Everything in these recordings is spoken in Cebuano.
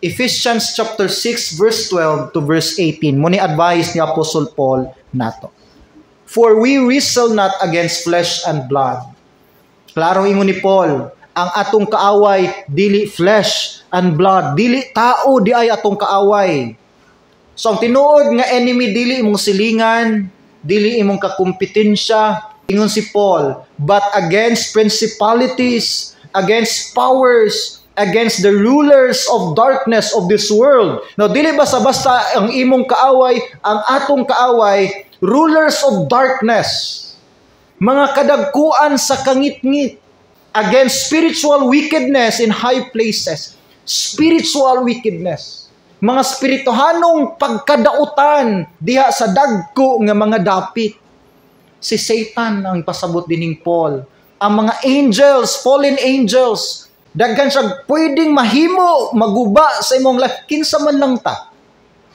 Ephesians chapter 6 verse 12 to verse 18. Mao ni advice ni Apostle Paul nato. "For we wrestle not against flesh and blood." Klaro ingon ni Paul, ang atong kaaway dili flesh and blood, dili tao diay atong kaaway. So ang tinuod nga enemy dili imong silingan, dili imong kakumpetensya, ingon si Paul, "but against principalities, against powers, against the rulers of darkness of this world." Now, dili ba sa basta ang imong kaaway, ang atong kaaway, rulers of darkness, mga kadagkuan sa kangitngit, against spiritual wickedness in high places. Spiritual wickedness. Mga spirituhanong pagkadautan diha sa dagko nga mga dapit. Si Satan ang pasabot dining Paul. Ang mga angels, fallen angels, daghan siya pwedeng mahimo, maguba sa imong life. Kinsa man lang ta.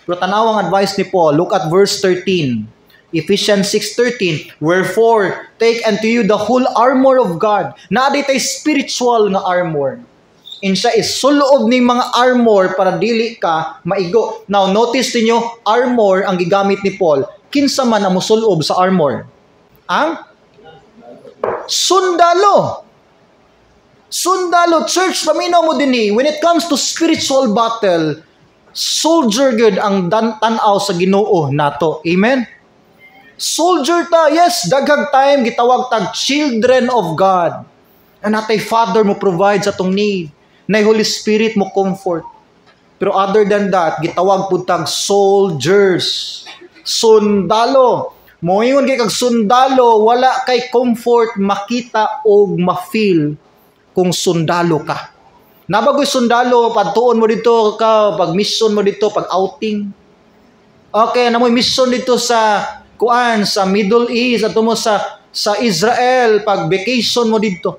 Pero tanawang advice ni Paul, look at verse 13. Ephesians 6:13, "Wherefore, take unto you the whole armor of God." Naa tay spiritual nga armor. Insa isulob ni mga armor para dili ka maigo? Now, notice ninyo, armor ang gigamit ni Paul. Kinsa man ang musulob sa armor? Ang sundalo. Sundalo, church, paminaw mo dinhi, when it comes to spiritual battle, soldier gud ang tan-aw sa Ginoo nato. Amen? Soldier ta, yes, daghang time gitawag tag children of God. And natay Father mo provide sa atong need. Na Holy Spirit mo comfort. Pero other than that, gitawag pud tag soldiers. Sundalo. Moingon kay kag sundalo, wala kay comfort makita og ma-feel kung sundalo ka. Nabagoy sundalo, padtuon mo dito ka, pag mission mo dito, pag outing. Okay, na mo mission dito sa kuan sa Middle East ato mo sa Israel, pag vacation mo dito.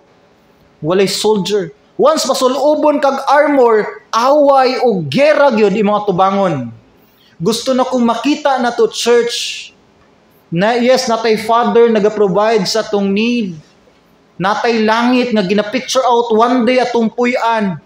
Walay soldier. Once pasulubon kag armor, away o gera gyud imong tubangon. Gusto na kong makita na to, church, na yes, natay Father naga-provide sa atong need. Natay langit nga gina-picture out one day atong puy-an.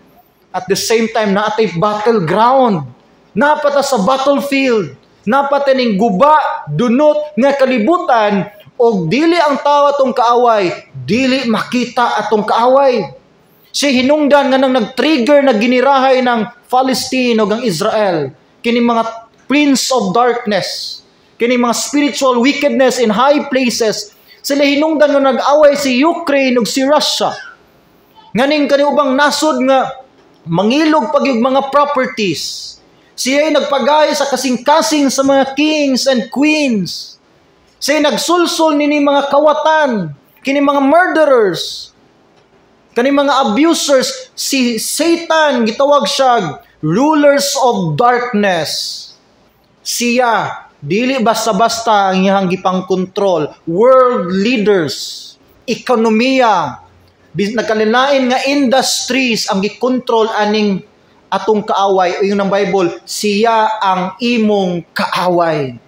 At the same time, natay battleground. Napata sa battlefield. Napata ning guba, dunot nga kalibutan og dili ang tawo atong kaaway, dili makita atong kaaway. Si hinungdan nga nang nag-trigger na ginirahay ng Palestine ug ang Israel, kini mga prince of darkness, kini mga spiritual wickedness in high places, sila hinungdan nga nag-away si Ukraine ug si Russia. Nganing kani ubang nasod nga mangilog pag yung mga properties. Siya ay nagpagay sa kasing-kasing sa mga kings and queens. Siya ay nagsulsol nini mga kawatan, kini mga murderers, kani mga abusers. Si Satan gitawag siya rulers of darkness. Siya dili basta-basta ang iyang gipang kontrol. World leaders, ekonomiya, nagkalilain nga industries ang gikontrol aning atong kaaway. O yung ng Bible, siya ang imong kaaway.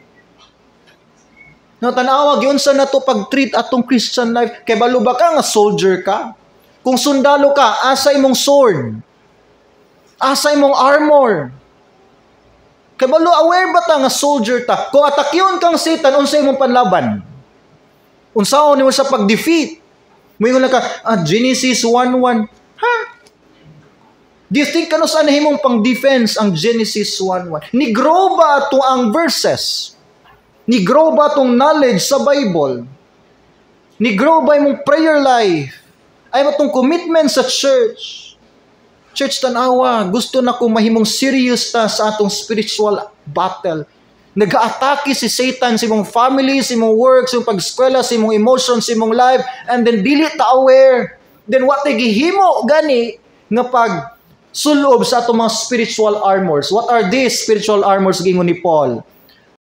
No, tanawa giunsa na to pag-treat atong Christian life? Kay balo ba ka nga soldier ka? Kung sundalo ka, asa imong sword? Asa imong armor? Kay balo, aware ba ta nga soldier ta? Kung atakyon kang Satan, unsa imong panlaban? Unsaon nimo sa pag-defeat? Moingon lang ka, "Ah, Genesis 1:1." Ha? Do you think kano sa nahimong pang defense ang Genesis 1:1? Ni-grow ba ato ang verses? Ni-grow ba atong knowledge sa Bible? Ni-grow ba imong prayer life? Ay atong commitment sa church? Church, tanawa, gusto na kong mahimong serious ta sa atong spiritual battle. Nag-aatake si Satan sa imong family, sa imong work, sa imong pag-eskwela, sa imong emotions, sa imong life, and then dili ta aware. Then what tay gihimo gani nga pag sulob sa atong mga spiritual armors? What are these spiritual armors, gingon ni Paul?